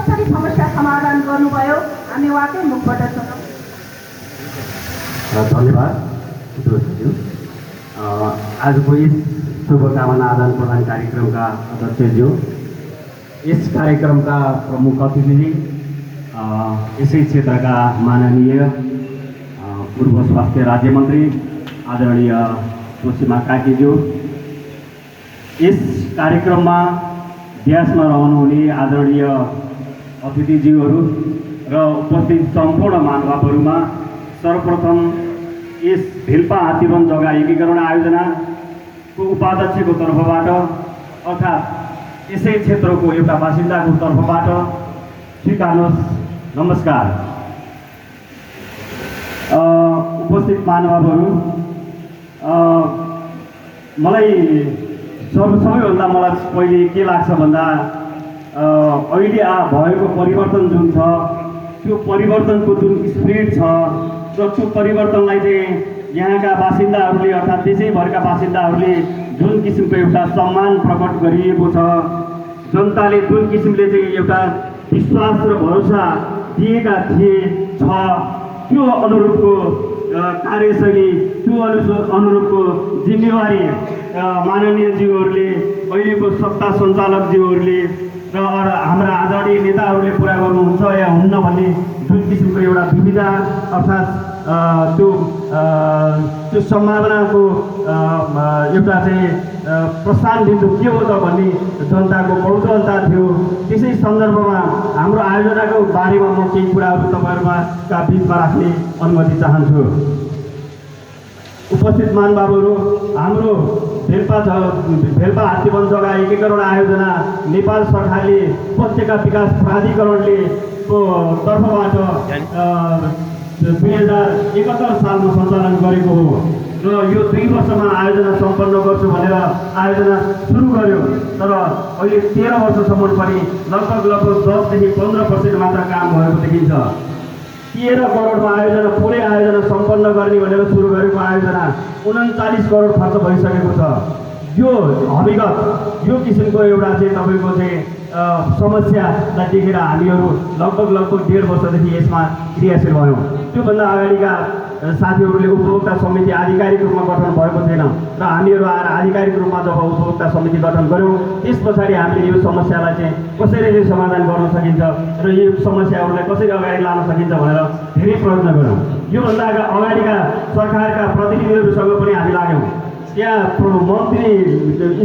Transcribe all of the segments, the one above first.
कसरी समस्या समाधान गर्नुभयो हामी उहाँकै मुखबाट सुनौँ। धन्यवाद ज्यू। आजको यस शुभकामना आदान प्रदान कार्यक्रमका अध्यक्षज्यू, यस कार्यक्रमका प्रमुख अतिथि, यसै क्षेत्रका माननीय पूर्व स्वास्थ्य राज्य मन्त्री आदरणीय तोसीमा काकीज्यू, यस कार्यक्रममा व्यासमा रहनुहुने आदरणीय अतिथिज्यूहरू र उपस्थित सम्पूर्ण महानुभावहरूमा सर्वप्रथम यस भेल्पा हात्तीवन जग्गा एकीकरण आयोजनाको उपाध्यक्षको तर्फबाट अर्थात् यसै क्षेत्रको एउटा बासिन्दाको तर्फबाट स्वीकार्नुहोस् नमस्कार। उपस्थित महानुभावहरू, मलाई सबैभन्दा मलाई पहिले के लाग्छ भन्दा अहिले भएको परिवर्तन जुन छ त्यो परिवर्तनको जुन स्पिरिट छ र त्यो परिवर्तनलाई चाहिँ यहाँका बासिन्दाहरूले अर्थात् देशैभरका बासिन्दाहरूले जुन किसिमको एउटा सम्मान प्रकट गरिएको छ, जनताले जुन किसिमले चाहिँ एउटा विश्वास र भरोसा दिएका थिए छ, त्यो अनुरूपको कार्यशैली, त्यो अनुरूपको जिम्मेवारी माननीयज्यूहरूले, अहिलेको सत्ता सञ्चालकज्यूहरूले र हाम्रा आदरणीय नेताहरूले पुरा गर्नुहुन्छ या हुन्न भन्ने जुन किसिमको एउटा दुविधा अर्थात् त्यो सम्भावनाको एउटा चाहिँ प्रस्थान बिन्दु के हो त भन्ने जनताको कौतूहलता थियो। त्यसै सन्दर्भमा हाम्रो आयोजनाको बारेमा म केही कुराहरू तपाईँहरूका बिचमा राख्ने अनुमति चाहन्छु। उपस्थित महानुभावहरू, हाम्रो भेल्पा हात्तीवन जग्गा एकीकरण आयोजना नेपाल सरकारले उपत्यका विकास प्राधिकरणले को तर्फबाट 2071 सालमा सञ्चालन गरेको हो र यो 2 वर्षमा आयोजना सम्पन्न गर्छु भनेर आयोजना सुरु गर्यो। तर अहिले 13 वर्षसम्म पनि लगभग 10 देखि 15% मात्र काम भएको देखिन्छ। 13 करोडमा आयोजना, पुरै आयोजना सम्पन्न गर्ने भनेर सुरु गरेको आयोजना 39 करोड खर्च भइसकेको छ। यो हकीकत, यो किसिमको एउटा चाहिँ तपाईँको चाहिँ समस्यालाई देखेर हामीहरू लगभग 1.5 वर्षदेखि यसमा क्रियाशील भयौँ। त्योभन्दा अगाडिका साथीहरूले उपभोक्ता समिति आधिकारिक रूपमा गठन भएको थिएन र हामीहरू आएर आधिकारिक रूपमा जब उपभोक्ता समिति गठन गऱ्यौँ त्यस पछाडि हामीले यो समस्यालाई चाहिँ कसरी चाहिँ समाधान गर्न सकिन्छ र यो समस्याहरूलाई कसरी अगाडि लान सकिन्छ भनेर धेरै प्रयत्न गऱ्यौँ। योभन्दा अगाडिका सरकारका प्रतिनिधिहरूसँग पनि हामी लाग्यौँ, त्यहाँ मन्त्री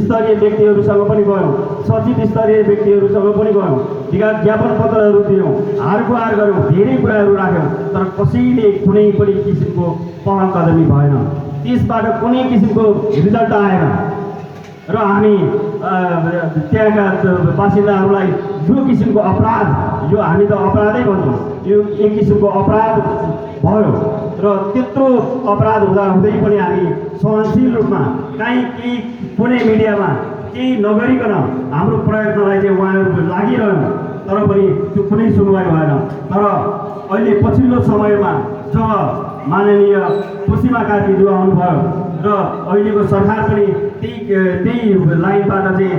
स्तरीय व्यक्तिहरूसँग पनि गयौँ, सचिव स्तरीय व्यक्तिहरूसँग पनि गयौँ, ज्ञापन पत्रहरू दियौँ, हारगुहार गऱ्यौँ, धेरै कुराहरू राख्यौँ, तर कसैले कुनै पनि किसिमको पहल कदमी भएन। त्यसबाट कुनै किसिमको रिजल्ट आएन र हामी त्यहाँका बासिन्दाहरूलाई यो किसिमको अपराध, यो हामी त अपराधै भन्छौँ, यो एक किसिमको अपराध भयो र त्यत्रो अपराध हुँदै पनि हामी सहनशील रूपमा केही कुनै मिडियामा केही नगरिकन हाम्रो प्रयत्नलाई चाहिँ उहाँहरू लागिरह्यौँ, तर पनि त्यो कुनै सुनवाई भएन। तर अहिले पछिल्लो समयमा जब माननीय तोसीमा कार्कीज्यू आउनुभयो र अहिलेको सरकार पनि त्यही लाइनबाट चाहिँ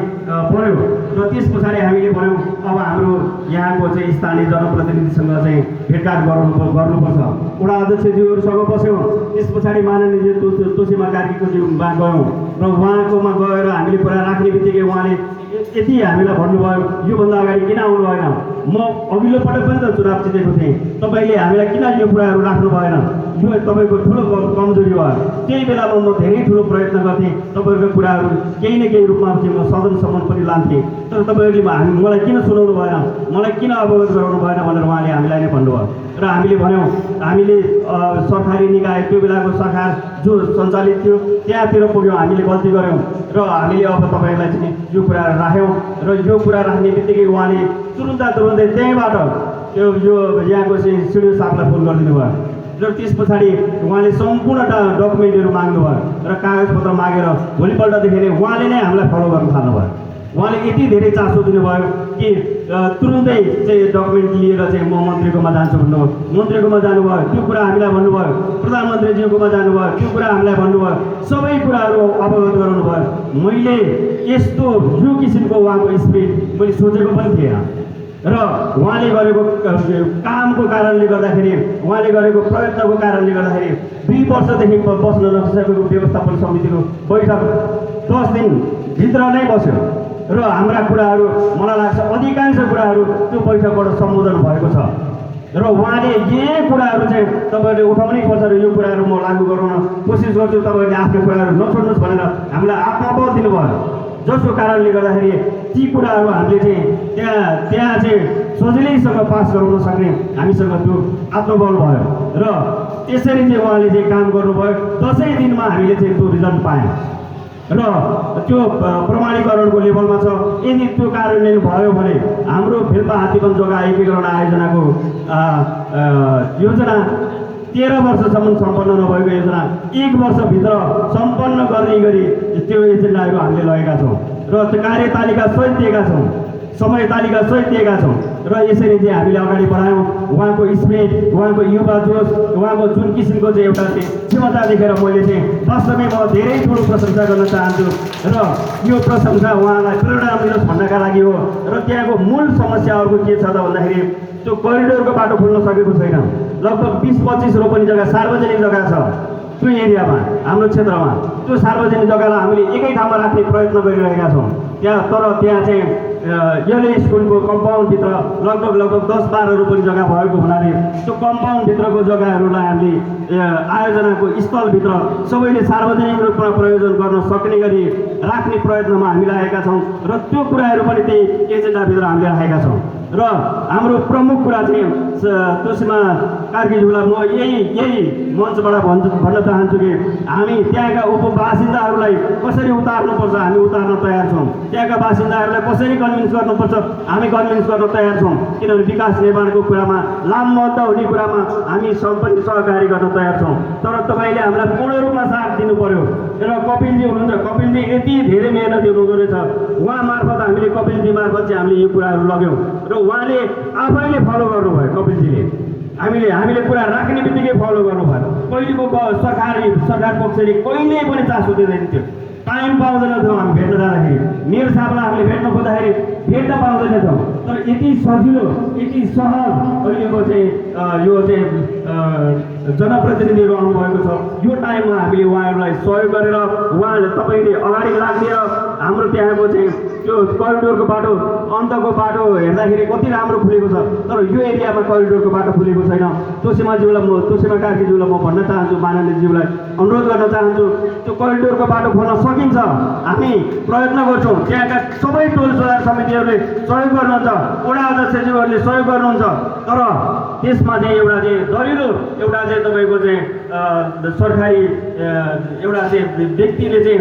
पऱ्यो र त्यस पछाडि हामीले भन्यौँ अब हाम्रो यहाँको चाहिँ स्थानीय जनप्रतिनिधिसँग चाहिँ भेटघाट गर्नुपर्छ। वडा अध्यक्षज्यूहरूसँग बस्यौँ, त्यस पछाडि माननीय तोसीमा कार्कीको ज्यूमा गयौँ र उहाँकोमा गएर हामीले कुरा राख्ने बित्तिकै उहाँले यति हामीलाई भन्नुभयो, योभन्दा अगाडि किन आउनु भएन, म अघिल्लो पटक पनि त चुनाव जितेको थिएँ, तपाईँले हामीलाई किन यो कुराहरू राख्नु भएन, यो तपाईँको ठुलो कमजोरी भयो। त्यही बेलामा म धेरै ठुलो प्रयत्न गर्थेँ, तपाईँहरूको कुराहरू केही न केही रूपमा चाहिँ म सदनसम्म पनि लान्थेँ, तर तपाईँहरूले मलाई किन सुनाउनु भएन, मलाई किन अवगत गराउनु भएन भनेर उहाँले हामीलाई नै भन्नुभयो। र हामीले भन्यौँ हामीले सरकारी निकाय, त्यो बेलाको सरकार जो सञ्चालित थियो त्यहाँतिर पुग्यौँ, हामीले गल्ती गऱ्यौँ र हामीले अब तपाईँहरूलाई चाहिँ यो कुरा राख्यौँ र यो कुरा राख्ने बित्तिकै उहाँले तुरुन्तै त्यहीँबाट यो यहाँको चाहिँ सिडिओ साहबलाई फोन गरिदिनु भयो र त्यस पछाडि उहाँले सम्पूर्ण डकुमेन्टहरू माग्नुभयो र कागजपत्र मागेर भोलिपल्टदेखि नै उहाँले नै हामीलाई फलो गर्न थाल्नुभयो। उहाँले यति धेरै चासो दिनुभयो कि तुरुन्तै चाहिँ डकुमेन्ट लिएर चाहिँ म मन्त्रीकोमा जान्छु भन्नुभयो, मन्त्रीकोमा जानुभयो, त्यो कुरा हामीलाई भन्नुभयो, प्रधानमन्त्रीज्यूकोमा जानुभयो, त्यो कुरा हामीलाई भन्नुभयो, सबै कुराहरू अवगत गराउनु भयो। मैले यस्तो यो किसिमको उहाँको स्पिरिट मैले सोचेको पनि थिएन। र उहाँले गरेको कामको कारणले गर्दाखेरि उहाँले गरेको प्रयत्नको कारणले गर्दाखेरि 2 वर्षदेखि बस्न नसकेको व्यवस्थापन समितिको बैठक 10 दिनभित्र नै बस्यो र हाम्रा कुराहरू मलाई लाग्छ अधिकांश कुराहरू त्यो बैठकबाट सम्बोधन भएको छ र उहाँले यही कुराहरू चाहिँ तपाईँहरूले उठाउनै पर्छ र यो कुराहरू म लागू गराउन कोसिस गर्छु तपाईँहरूले आफ्नो कुराहरू नछोड्नुहोस् भनेर हामीलाई आत्मबल दिनुभयो जसको कारणले गर्दाखेरि ती कुराहरू हामीले चाहिँ त्यहाँ चाहिँ सजिलैसँग पास गराउन सक्ने हामीसँग त्यो आत्मबल भयो र त्यसरी चाहिँ उहाँले चाहिँ काम गर्नुभयो 10 दिनमा हामीले चाहिँ त्यो रिजल्ट पायौँ र त्यो प्रमाणीकरणको लेभलमा छ यदि त्यो कार्यान्वयन भयो भने हाम्रो फिल्पा हात्तीवन जग्गा एकीकरण आयोजनाको योजना 13 वर्षसम्म सम्पन्न नभएको योजना 1 वर्षभित्र सम्पन्न गर्ने गरी त्यो एजेन्डाहरू हामीले लगेका छौँ र त्यो कार्यतालिका सहित दिएका छौँ समय तालिका सहित दिएका छौँ र यसरी चाहिँ हामीले अगाडि बढायौँ उहाँको स्पिरिट उहाँको युवा जोस उहाँको जुन किसिमको चाहिँ एउटा चाहिँ क्षमता देखेर मैले चाहिँ वास्तवमै म धेरै ठुलो प्रशंसा गर्न चाहन्छु र यो प्रशंसा उहाँलाई प्रेरणा मिलोस् भन्नका लागि हो र त्यहाँको मूल समस्याहरूको के छ त भन्दाखेरि त्यो करिडोरको बाटो खोल्न सकेको छैन लगभग 20-25 रोपनी जग्गा सार्वजनिक जग्गा छ त्यो एरियामा हाम्रो क्षेत्रमा त्यो सार्वजनिक जग्गालाई हामीले एकै ठाउँमा राख्ने प्रयत्न गरिरहेका छौँ तर त्यहाँ चाहिँ यले स्कुलको कम्पाउन्डभित्र लगभग 10-12 रोपनी जग्गा भएको हुनाले त्यो कम्पाउन्डभित्रको जग्गाहरूलाई हामीले आयोजनाको स्थलभित्र सबैले सार्वजनिक रूपमा प्रयोजन गर्न सक्ने गरी राख्ने प्रयत्नमा हामी लागेका छौँ र त्यो कुराहरू पनि त्यही एजेन्डाभित्र हामीले राखेका छौँ र हाम्रो प्रमुख कुरा चाहिँ तुलसीमा कार्कीज्यूलाई म यही मञ्चबाट भन्न चाहन्छु कि हामी त्यहाँका उपबासिन्दाहरूलाई कसरी उतार्नुपर्छ हामी उतार्न तयार छौँ त्यहाँका बासिन्दाहरूलाई कसरी कन्भिन्स गर्नुपर्छ हामी कन्भिन्स गर्न तयार छौँ किनभने विकास निर्माणको कुरामा लामबद्ध हुने कुरामा हामी पनि सहकारी गर्न तयार छौँ तर तपाईँले हामीलाई पूर्ण रूपमा साथ दिनु पर्यो र कपिलजी हुनुहुन्छ कपिलजी यति धेरै मेहनत हुनुहुँदो रहेछ उहाँ मार्फत हामीले कपिलजी मार्फत चाहिँ हामीले यो कुराहरू लग्यौँ र उहाँले आफैले फलो गर्नुभयो कपिलजीले हामीले कुरा राख्ने बित्तिकै फलो गर्नुभयो पहिलेको सरकार पक्षले कहिले पनि चासो दिँदैन थियो टाइम पाउँदैन थियौँ हामी भेट्न जाँदाखेरि मेरो साहबलाई हामीले भेट्न खोज्दाखेरि भेट्न पाउँदैन थियौँ तर यति सजिलो यति सहज अहिलेको चाहिँ यो चाहिँ जनप्रतिनिधिहरू आउनुभएको छ यो टाइममा हामीले उहाँहरूलाई सहयोग गरेर उहाँहरूले तपाईँले अगाडि राखिदिएर हाम्रो त्यहाँको चाहिँ त्यो करिडोरको बाटो अन्तको बाटो हेर्दाखेरि कति राम्रो खुलेको छ तर यो एरियामा करिडोरको बाटो खुलेको छैन तुलसीमा कार्कीज्यूलाई म भन्न चाहन्छु माननीयज्यूलाई अनुरोध गर्न चाहन्छु त्यो करिडोरको बाटो खोल्न सकिन्छ हामी प्रयत्न गर्छौँ त्यहाँका सबै टोल सुधार समितिहरूले सहयोग गर्नुहुन्छ वडा अध्यक्षज्यूहरूले सहयोग गर्नुहुन्छ तर त्यसमा चाहिँ एउटा चाहिँ दरिलो एउटा चाहिँ तपाईँको चाहिँ सरकारी एउटा चाहिँ व्यक्तिले चाहिँ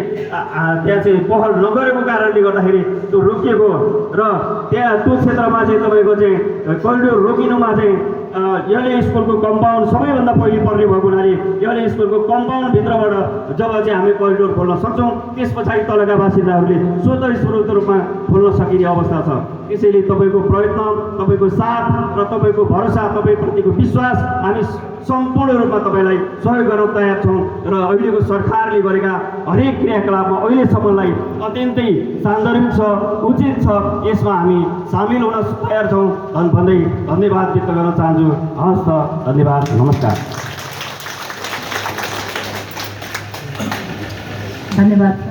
त्यहाँ चाहिँ पहल नगरेको कारणले गर्दाखेरि त्यो रोकिएको र त्यहाँ त्यो क्षेत्रमा चाहिँ तपाईँको चाहिँ करिडोर रोकिनुमा चाहिँ यले स्कुलको कम्पाउन्ड सबैभन्दा पहिले पर्ने भएको हुनाले यले स्कुलको कम्पाउन्डभित्रबाट जब चाहिँ हामी करिडोर खोल्न सक्छौँ त्यस पछाडि तलका बासिन्दाहरूले स्वतःस्फूर्त रूपमा खोल्न सकिने अवस्था छ त्यसैले तपाईँको प्रयत्न तपाईँको साथ र तपाईँको भरोसा तपाईँप्रतिको विश्वास हामी सम्पूर्ण रूपमा तपाईँलाई सहयोग गर्न तयार छौँ र अहिलेको सरकारले गरेका हरेक क्रियाकलापमा अहिलेसम्मलाई अत्यन्तै सान्दर्भिक छ उचित छ यसमा हामी सामेल हुन तयार छौँ भन्दै धन्यवाद व्यक्त गर्न चाहन्छु हवस् त धन्यवाद नमस्कार धन्यवाद।